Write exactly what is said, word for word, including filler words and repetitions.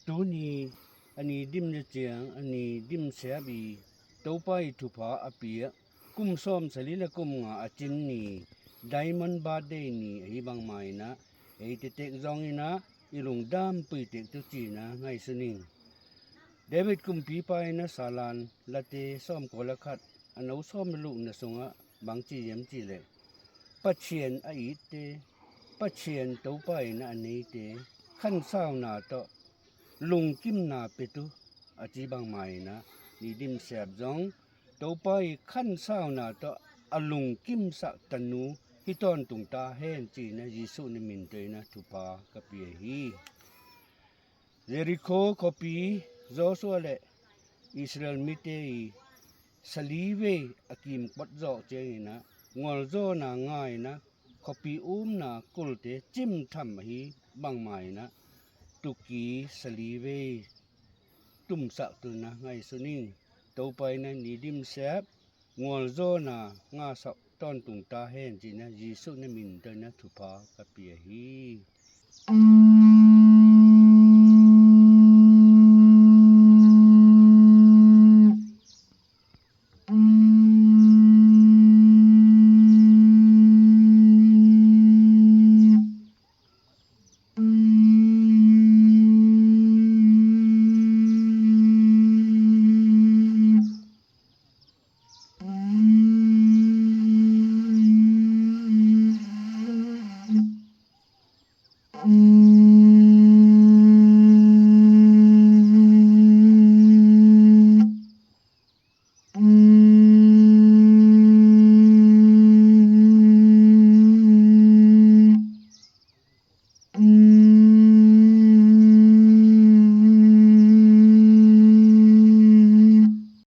Tuni a ni dim le ciang a ni dim siap i Topa i thupha a piak kum sawm sali le kum nga a cin ni, Diamond Birthday ni ahi bangma inah, ei tetek zong inah i lungdam puitek tu cina ngaihsun ing. David kumpipa inah Salan late sawm kua le khat a no sawm le lukna sungah bang ci hiam cih leh, Pathian a itte, Pathian Topa inah a neite khansauna tawh lungkimna pia tu a ci bangma inah, ni dim siap zong Topa i khansauna tawh a lungkimsak tanu hi tawntung ta hen cina Jesuh na min tawh inah thupha ka pia hi. Jerikho khuapi Joshua le Israel mite i sali vei a kimkot zawh ciang inah, ngualzawhna nga inah khuapi umna kulte cimtham ahi bangma inah, tuki sali vei tumsak tu inah ngaihsun ing. Topa inah ni dim siap ngualzawhna ngasak tawntung ta hen cina Jesuh na min tawh inah thupha ka pia hi.